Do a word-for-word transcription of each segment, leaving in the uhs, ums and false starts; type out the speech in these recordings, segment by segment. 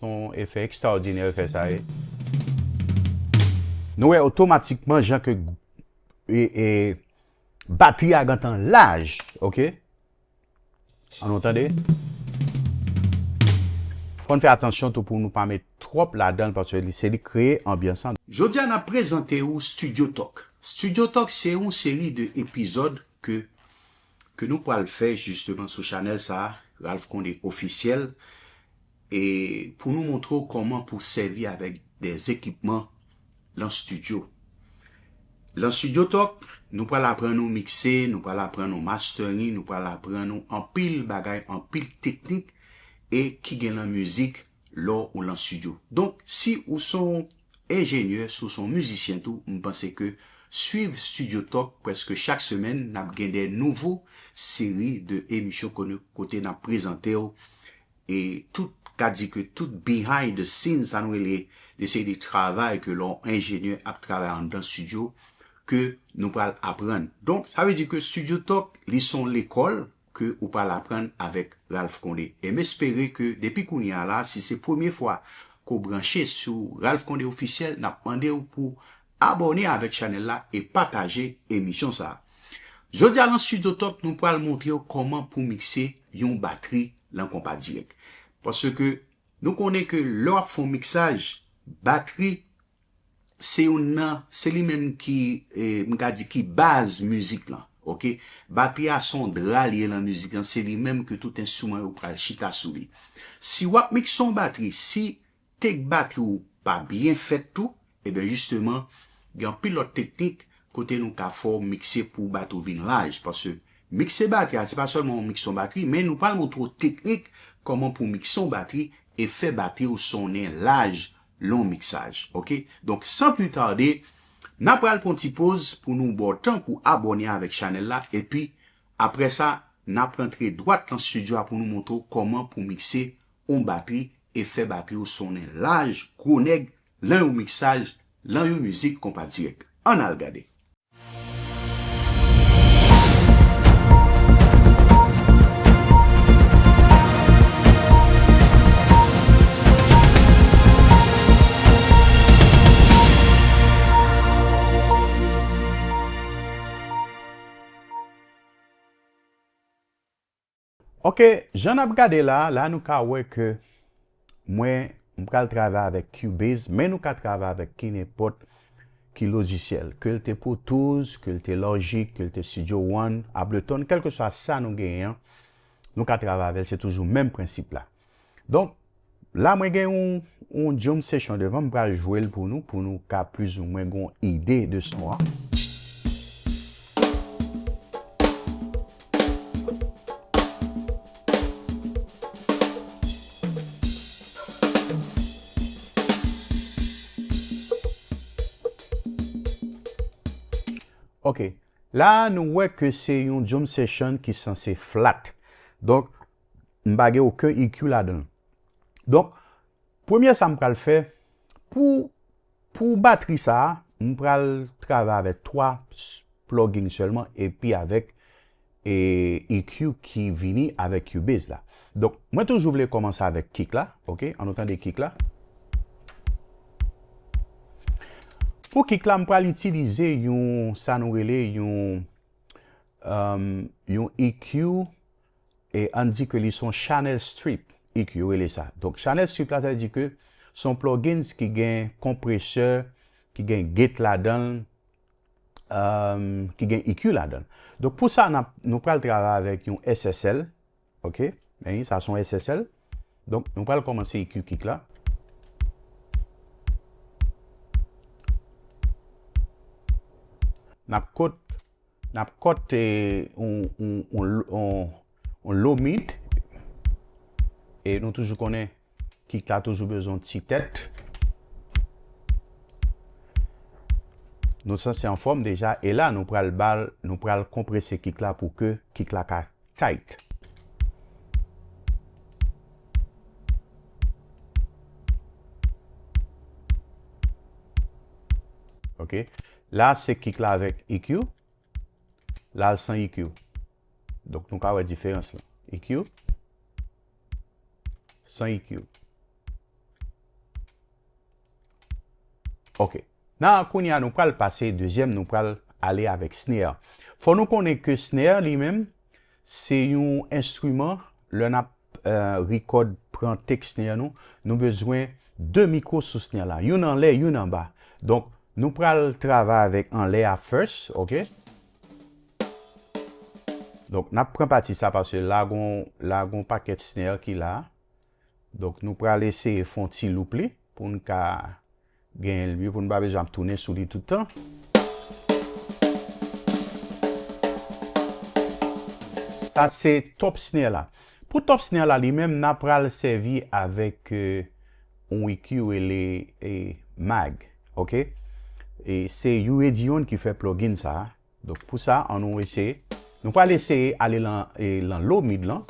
Yon efè ekstraòdinè efè sa ye. Nou wè otomatikman jan ke e, e, batri a gentan laj, oke? An nou tande? Fò n fè atansyon tou pou nou pa met twòp ladan l, paske li, se li k kreye anbyans lan. Jodi a, n ap prezante ou Studio Talk. Studio Talk se yon seri de epizòd ke, ke nou pral fè jisteman sou chanèl sa a, Ralph Condé Officiel, e pou nou montre w kòman pou sèvi avèk de ekipman lan estidyo. Lan Studio Talk, nou pral aprann ou mikse, nou pral aprann ou mastering, nou pral aprann ou anpil bagay, anpil teknik e ki gen lan mizik lè ou lan estidyo. Donk, si ou se yon enjenyè, si ou se yon mizisyen tou, m panse ke swiv Studio Talk prèske chak semèn, n ap gen de nouvo seri de emisyon kote, kote n ap prezante w e tout, ka di ke tout behind the scenes, sa nou rele de seri de travay ke lè yon enjenyè ap travay anndan estidyo, ke nou pral aprann. Donk, sa vle di ke Studio Talk, li se yon lekòl ke ou pral aprann avèk Ralph Condé. E m espere ke depi kounye a la, si se premye fwa ke w branche sou Ralph Condé Officiel, n ap mande w pou abòne avèk chanèl la e pataje emisyon sa a. Jodi a lan Studio Talk, nou pral montre w kòman pou mikse yon batri lan konpa dirèk. Paske nou konnen ke lè w ap fè yon miksaj, batri se youn nan, se li menm ki, e, m ka di ki baz mizik lan, oke? Batri a se yon dra li ye lan mizik lan, se li menm ke tout enstriman yo pral chita sou li. Si w ap mikse yon batri, si tek batri w pa byen fèt tou, ebyen jisteman, gen anpil lòt teknik kote nou ka fè w mikse pou batri w vin laj. Paske mikse batri a, se pa sèlman w mikse yon batri, men nou pral montre w teknik kòman pou w mikse yon batri e fè batri w sonnen laj lè w miksaj. Oke? Donk, san pli tade, n a pral pran ti poz pou nou ba w tan pou abòne avèk chanèl la, epi apre sa, n ap rantre dwat lan estidyo a pou nou montre w kòman pou mikse yon batri e fè batri w sonnen laj, gwo nèg, lan yon miksaj, lan yon mizik konpa dirèk. Ann al gade. Oke, jan n ap gade la, la nou ka wè ke mwen, m pral travay avèk Cubase, men nou ka travay avèk ki nenpòt ki lojisyèl, ke l te Pro Tools, ke l te Logic, ke l te Studio One, Ableton, kèlkeswa sa nou genyen an, nou ka travay avè l, se toujou menm prensip la. Donk, la mwen gen yon, yon drum session devan, m pral jwe l pou nou, pou nou ka plizoumwen gen yon ide de son an. Oke. La, nou wè ke se yon drum session ki sanse flat. Donk, m pa gen okenn E Q ladan l. Donk, premye sa m pral fè, pou, pou batri sa a, m pral travay avèk twa s-, plugin sèlman, epi avèk, e, E Q ki vini avèk Cubase la. Donk, mwen toujou vle kòmanse avèk kick la, oke? Ann nou tande kick la. Pou kick la, m pral itilize yon, sa nou rele yon, um, yon E Q, e ann di ke li se yon channel strip E Q, yo rele sa. Donk, channel strip la, sa vle di ke se yon plugins ki gen konpresè, ki gen gate ladan l, um, ki gen E Q ladan l. Donk, pou sa, n ap, nou pral travay avèk yon S S L, oke? Men, sa se yon S S L. Donk, nou pral kòmanse E Q kick la. N ap kot, n ap kot, e, yon, yon, yon, yon, yon low mid. E nou toujou konnen kick la toujou bezwen yon ti tèt. Nou sanse anfòm deja. E la, nou pral ba l, nou pral konprese kick la pou ke kick la ka tight. Oke. La, se kick la avèk E Q. La, l san E Q. Donk, nou ka wè diferans lan. E Q. San E Q. Ok. Nan kounye a nou pral pase dezyèm, nou pral ale avèk snare. Fò nou konnen ke snare li menm, se yon enstriman, lè n ap euh, record pran take snare nou, nou bezwen de mikwo sou snare la. Youn anlè, youn anba. Donk, nou pral travay avèk anlè a first, ok? Donk, n ap pran pati sa paske la gon, la gon pakèt snare ki la. Donk, nou pral eseye fè yon ti loop li pou n ka genyen l mye, pou n pa bezwen ap tounen sou li tout tan. Sa se top snare la. Pou top snare la li menm, n a pral sèvi avèk euh, yon E Q rele eh, Mag. Ok? E se Uridion ki fè plugin sa a. Donk pou sa, an nou eseye. Nou pral eseye ale lan, e, lan low mid lan.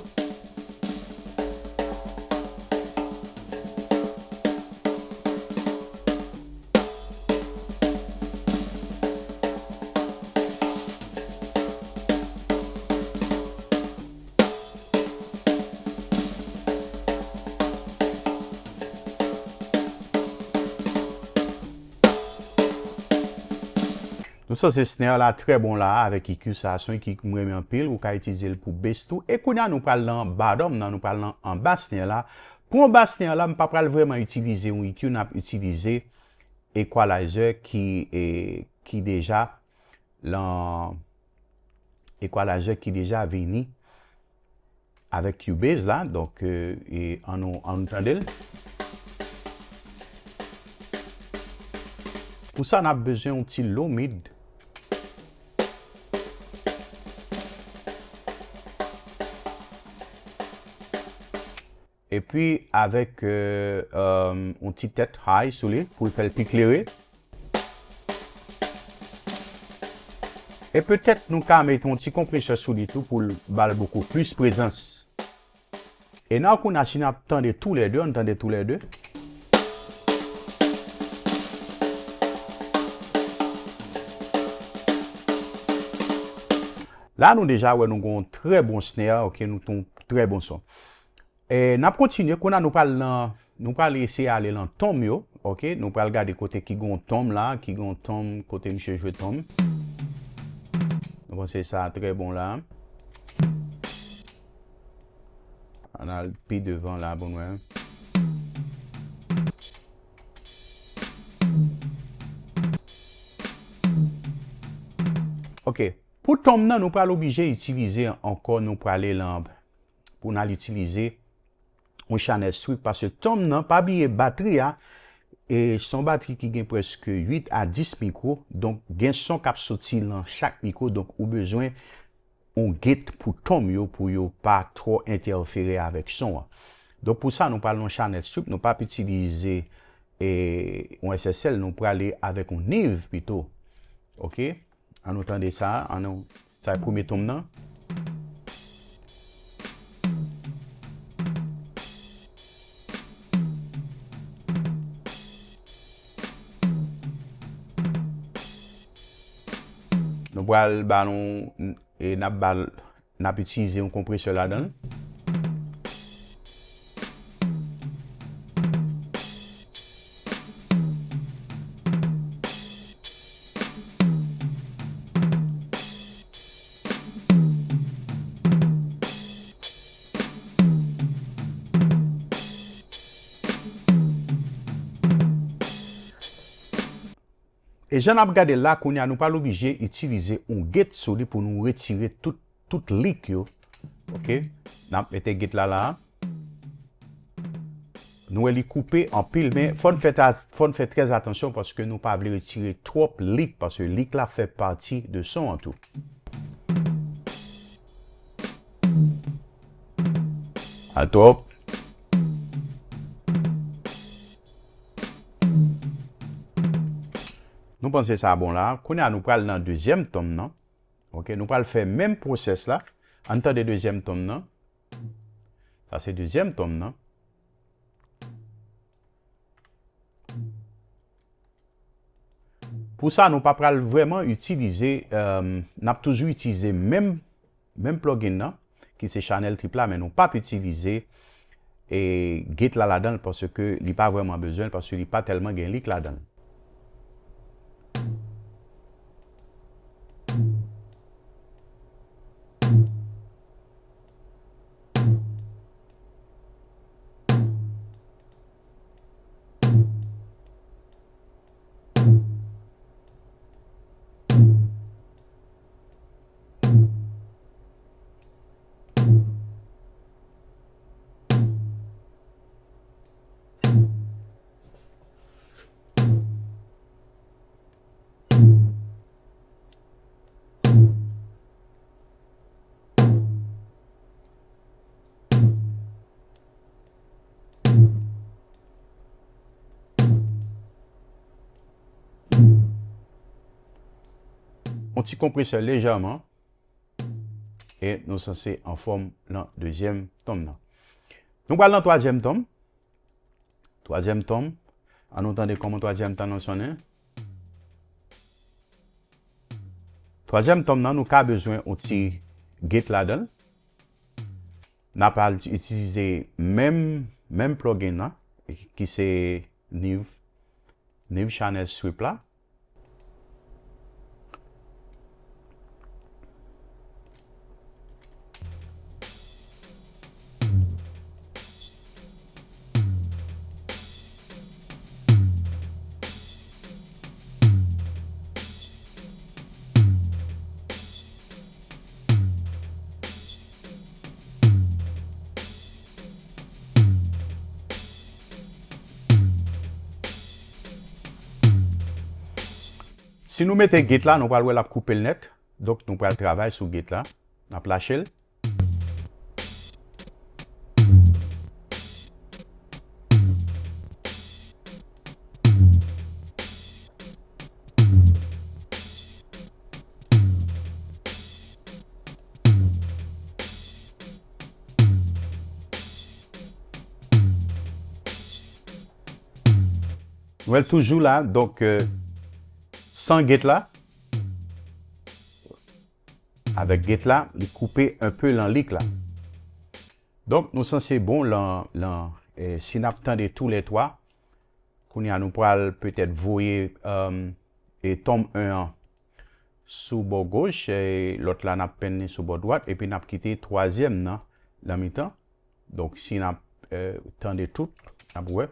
Nou sanse snare la trè bon la avèk E Q sa, se yon E Q m renmen anpil, ou ka itilize l pou bass tou. E kounye a nou pral nan bottom nan, nou pral nan anba snare la. Pou anba snare la, m pa pral vrèman itilize yon E Q, n ap itilize equalizer ki, e, ki deja lan equalizer ki deja vini avèk Cubase la, donk euh, e ann nou, ann nou tande l. Pou sa, n ap bezwen yon ti low mid. Epi avèk euh, euh, yon ti tèt high sou li pou l fè l pi klere. E petèt nou ka met yon ti konpresè sou li tou pou l ba l bokou plis prezans. E nan kounye a, si n ap tande toulède, ann tande toulède. La nou deja wè nou gen yon trè bon snare, ok, nou gen yon trè bon son. E n ap kontinye, kounye a nou pral nan, nou pral eseye ale lan tom yo, ok? Nou pral gade kote ki gen yon tom la, ki gen yon tom, kote misye jwe tom. Nou panse sa trè bon la. Ann al pi devan la pou n wè. Ok. Pou tom nan, nou pral oblije itilize ankò, nou prale lan pou n al itilize yon chanèl strip, paske tom nan, pa bliye batri a, e se yon batri ki gen prèske uit a dis mikwo, donk gen son k ap soti nan chak mikwo, donk ou bezwen yon gate pou tom yo, pou yo pa twò entèfere avèk son an. Donk pou sa, nou pral nan yon chanèl strip, nou p ap itilize e, yon S S L, nou prale avèk yon Neve pito. Ok? Ann nou tande sa, ann nou, sa premye tom nan. Nou pral ba nou, e n ap ba l, n ap itilize yon konpresè ladan l. E jan n ap gade l la, kounye a nou pral oblije itilize yon gate sou li pou nou retire tout, tout lick yo. Ok? N ap mete gate la la. Nou wè li koupe anpil, men fò n fè ta, fò n fè trè atansyon paske nou pa vle retire twòp lick, paske lick la fè pati de son an tou. Al twòp. Nou panse sa bon la. Kounye a nou pral nan dezyèm tom nan. Ok, nou pral fè menm pwosès la. Ann tande dezyèm tom nan. Sa se dezyèm tom nan. Pou sa, nou pa pral vrèman itilize, euh, n ap toujou itilize menm, menm plugin nan, ki se chanèl trip la, men nou p ap itilize e gate la ladan l paske li pa vrèman bezwen l, paske li pa tèlman gen lick ladan l. ti konpresè lejèman, e nou sanse anfòm nan dezyèm tonm nan. Nou pral nan twazyèm tonm. Twazyèm tonm, an nou tande kòman twazyèm tonm nan sonnen. Twazyèm tonm nan, nou ka bezwen yon ti gate ladan l. N ap al itilize menm, menm plugin nan, ki se Neve, Neve Channel Sweep la. Si nou mete gate la, nou pral wè l ap koupe l nèt. Donk, nou pral travay sou gate la. N ap lache l. Nou wè l toujou la, donk, euh, san gate la. Avèk gate la, li koupe enpe lan lik la. Donk, nou sanse bon lan, lan, eh, si n ap tande toulètwa, kounye a nou pral petèt voye, um, e tonm en an sou bò goch, e lòt la n ap penn li sou bò dwat, epi n ap kite twazyèm nan nan mitan. Donk, si n ap, eh, tande tout, n ap wè.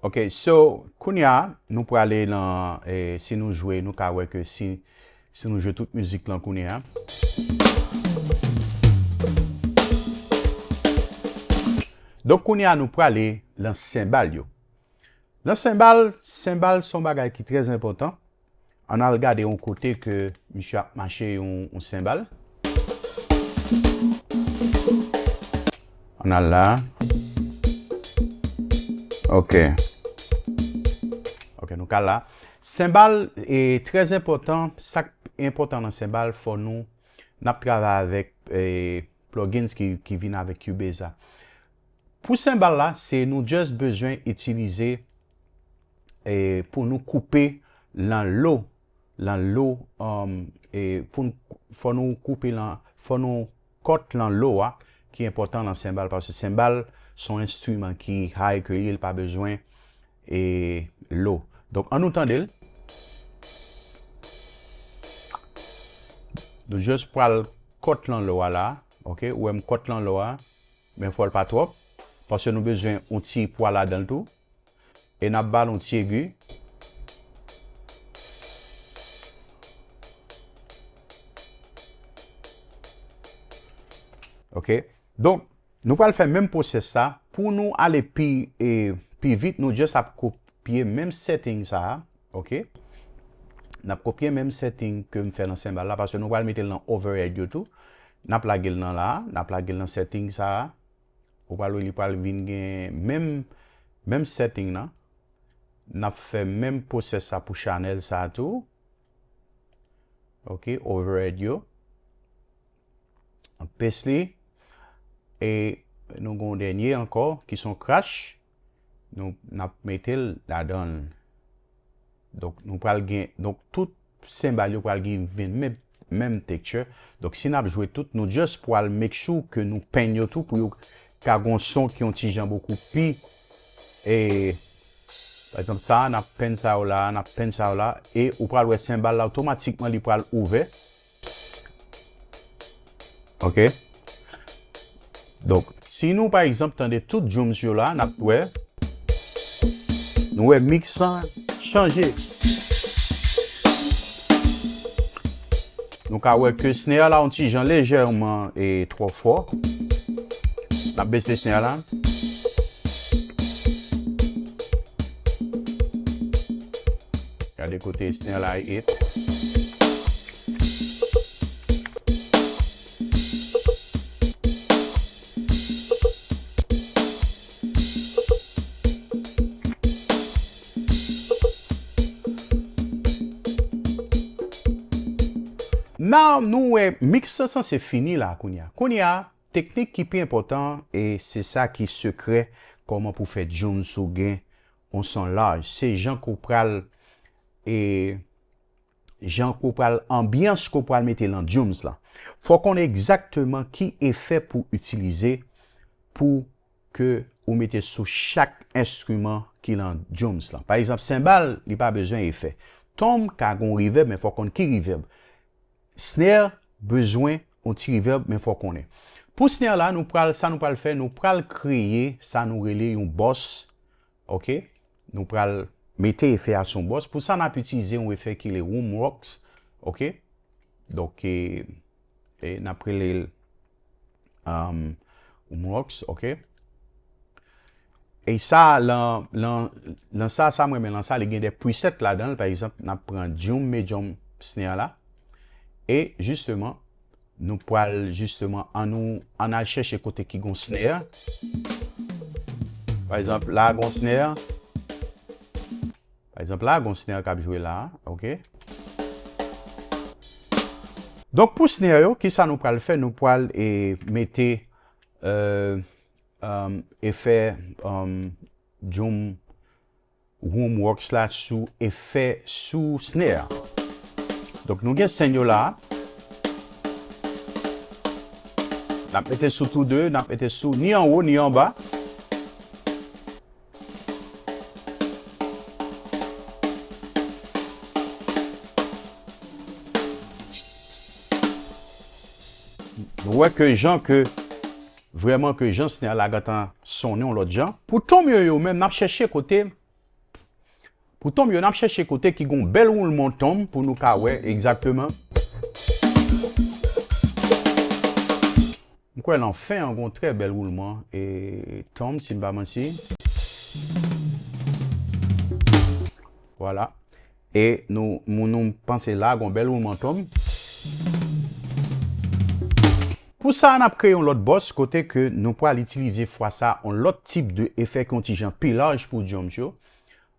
Ok, so, kounye a, nou prale nan, eh, si nou jwe, nou ka wè ke si, si nou jwe tout mizik lan kounye a. Donk, kounye a, nou prale lan senbal yo. Lan senbal, senbal se yon bagay ki trè enpòtan. Ann al gade yon kote ke misye ap mache yon, yon senbal. Ann al la. Ok. Ok, nou ka la. Senbal, e, trè enpòtan. Sa k enpòtan nan senbal, fò nou, n ap travay avèk, e, plugins ki, ki vin avèk Cubase a. Pou senbal la, se nou just bezwen itilize, e, pou nou koupe lan lo, lan lo, um, e, pou n, fò nou koupe lan, fò nou kòt lan lo a, ki enpòtan lan senbal, paske senbal se yon enstriman ki high ke li, li pa bezwen, e, lo. Donk, ann nou tande l. Nou just pral kòt lan lo a la, ok? Ou wè m kòt lan lo a, men fò l pa twòp, paske nou bezwen yon ti pwa ladan l tou. E n ap ba l yon ti egi. Ok. Donk, nou pral fè menm pwosès sa. Pou nou ale pi, e, pi vit, nou just ap kopye menm setting sa a. Ok. N ap kopye menm setting ke m fè nan senbal la, paske nou pral mete l nan overhead yo tou. N ap lage l nan la, n ap lage l nan setting sa a. Ou pral wè li pral vin gen menm, menm setting nan. N ap fè menm pwosès sa pou chanèl sa tou. Ok, overhead yo. Paste li. E nou gen yon dènye ankò, ki se yon crash. Nou, n ap mete l ladan l. Donk, nou pral gen, donk, tout senbal yo pral gen vin menm, menm texture. Donk, si n ap jwe tout, nou just pral make sure ke nou penn yo tou pou yo ka gon son ki yon ti jan bokou pi, e, pa egzanp, sa a, n ap penn sa yo la, n ap penn sa yo la, e ou pral wè senbal la, otomatikman, li pral ouvè. Ok. Donk, si nou, pa egzanp, tande tout drums yo la, n ap wè, nou wè mix lan chanje. Nou ka wè ke snare la yon ti jan lejèman e twò fò. N ap bese snare la. Gade kote snare la ye. Now, nou wè mix lan sanse fini la kounye a. Kounye a, teknik ki pi enpòtan, e se sa ki sekrè kòman pou fè drums ou gen yon son laj. Se jan ke w pral, e jan ke w pral, anbyans ke w pral mete lan drums lan. Fò w konnen egzakteman ki efè pou w itilize pou ke ou mete sou chak enstriman ki lan drums lan. Pa egzanp, senbal, li pa bezwen efè. Tom ka gon reverb, men fò w konn ki reverb. Snare bezwen yon ti reverb, men fò w konnen. Pou snare la, nou pral, sa nou pral fè, nou pral kreye sa nou rele yon bòs, oke? Nou pral mete efè a sou yon bòs. Pou sa, n ap itilize yon efè ki rele Roomworks, oke? Donk, e, e n ap rele l, um, Roomworks, oke? E sa, lan, lan, lan sa, sa mwen renmen lan sa, li gen de preset ladan l. Pa egzanp, n ap pran drum medium snare la. E jisteman, nou pral jisteman, ann nou, ann al chèche kote ki gon snare. Pa egzanp, la gon snare. Pa egzanp, la gon snare k ap jwe la, oke? Donk, pou snare yo, kisa nou pral fè? Nou pral, e, mete, e, um, efè, um, drum Roomworks la sou efè sou snare. Donk, nou gen sèn yo la. N ap mete sou tou de, n ap mete sou ni anwo ni anba. Nou wè ke jan ke, vrèman ke jan snare la gentan sonnen yon lòt jan. Pou tom yo, yo menm, n ap chèche kote, pou tom yo, n ap chèche kote ki gon bèl woulman tom pou nou ka wè egzakteman. M kwè lan fen an gon trè bèl woulman, e, tom, si m pa manti. Vwala. E nou, moun nou panse la, gon bèl woulman tom. Pou sa, n ap kreye yon lòt bòs kote ke nou pral itilize fwa sa yon lòt tip de efè ki yon ti jan pi laj pou drums yo.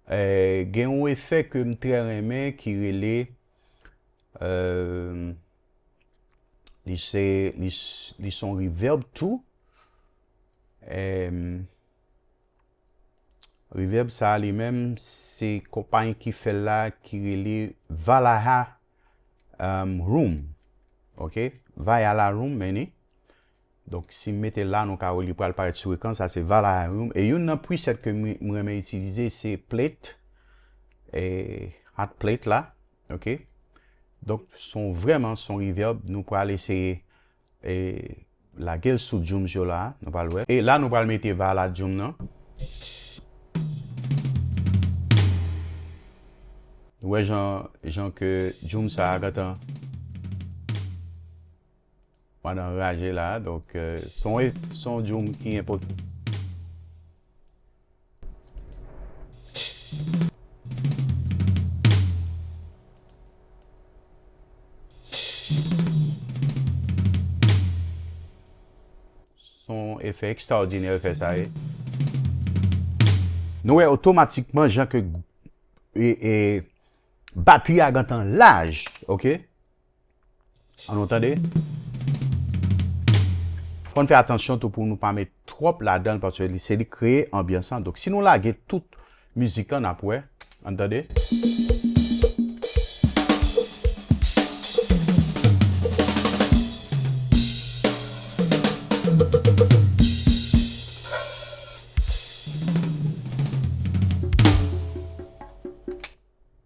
E, gen yon efè ke m trè renmen ki rele, e, li se, li s-, li se yon reverb tou. E, reverb sa li menm, se konpayi ki fè l la ki rele Valhalla, um, Room. Oke? Valhalla Room, men ni. Donk, si m mete la, nou ka wè li pral parèt sou ekran. Sa se Valhalla Room. E youn nan preset ke m, m renmen itilize, se Plate. E, Hot Plate la. Oke? Donk, se yon, vrèman, se yon reverb. Nou pral eseye, e, lage l sou drums yo la. Nou pral wè. E la, nou pral mete Valhalla drum nan. Nou wè jan, jan ke drum sa a gentan Mwen anraje la, donk, e, se yon, se yon drum ki enpòtan. Se yon efè ekstraòdinè efè sa ye. Nou wè otomatikman jan ke, e, e, batri a gentan laj, oke? An nou tande? Fò n fè atansyon tou pou nou pa met twòp ladan l, paske li se li kreye anbyans lan. Donk, si nou lage tout mizik lan, n ap wè. An tande?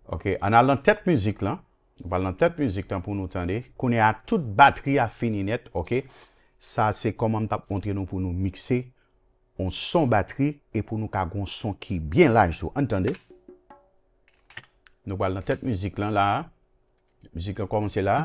Ok, ann al nan tèt mizik lan. Nou pral nan tèt mizik lan pou nou tande. Kounye a, tout batri a fini nèt, ok? Sa se kòman m t ap montre nou pou nou mikse yon son batri e pou nou ka gon son ki byen laj tou. Ann tande. Nou pral nan tèt mizik lan la. Mizik lan kòmanse la.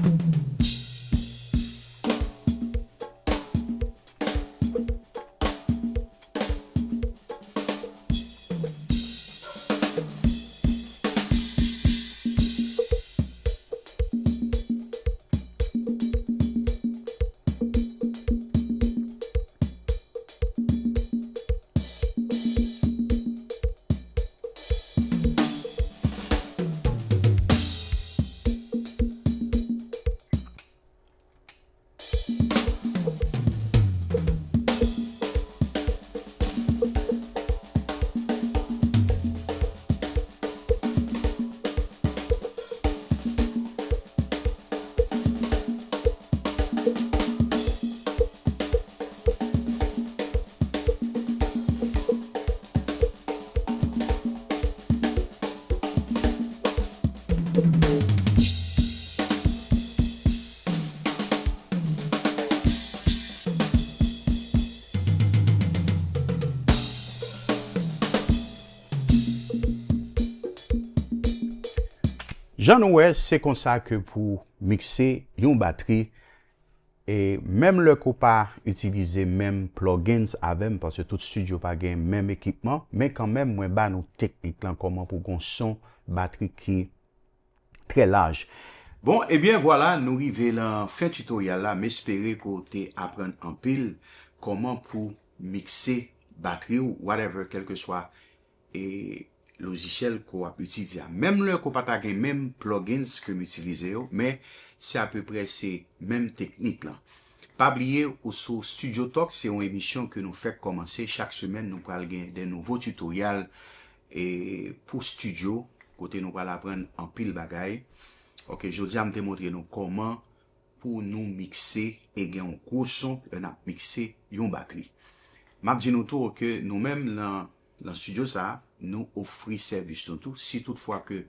Jan nou wè, se konsa ke pou mikse yon batri, e menm lè ke w pa itilize menm plugins avè m, paske tout studio pa gen menm ekipman, men kanmenm, mwen ba nou teknik lan, kòman pou gon son batri ki trè laj. Bon, ebyen, vwala, nou rive lan fen tutorial la. M espere ke w te aprann anpil kòman pou mikse batri w, whatever, kèlkeswa e lojisyèl ke w ap itilize a. Menm lè ke w pa ta gen menm plugins ke m itilize yo, men se apeprè se menm teknik lan. Pa bliye, ou sou Studio Talk, se yon emisyon ke nou fèk kòmanse. Chak semèn, nou pral gen de nouvo tutorial e pou studio, kote nou pral aprann anpil bagay. Ok, jodi a m te montre nou kòman pou nou mikse e gen yon gwo son lè n ap mikse yon batri. M ap di nou tou ke nou menm lan, lan studio sa a, nou ofri sèvis nou tou. Si toutfwa ke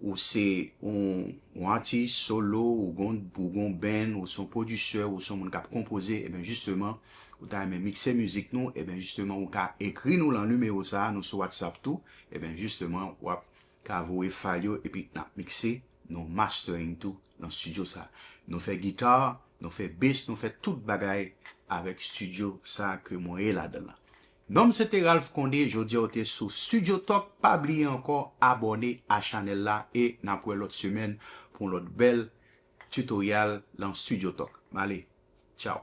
ou se yon, yon atis solo, ou gon, ou gon band, ou se yon pwodisè, ou se yon moun k ap konpoze, ebyen jisteman, ou ta renmen mikse mizik nou, ebyen jisteman, ou ka ekri nou lan nimewo sa a, nou sou WhatsApp tou, ebyen jisteman, w ap ka voye file yo, epi n ap mikse, nou mastering tou lan studio sa. Nou fè gita, nou fè bass, nou fè tout bagay avèk studio sa ke mwen ye ladan lan. Non m se te Ralph Condé, jodi a w te sou Studio Talk. Pa bliye ankò abòne a chanèl la e n ap wè lòt semèn pou yon lòt bèl tutorial lan Studio Talk. M ale, tchaw.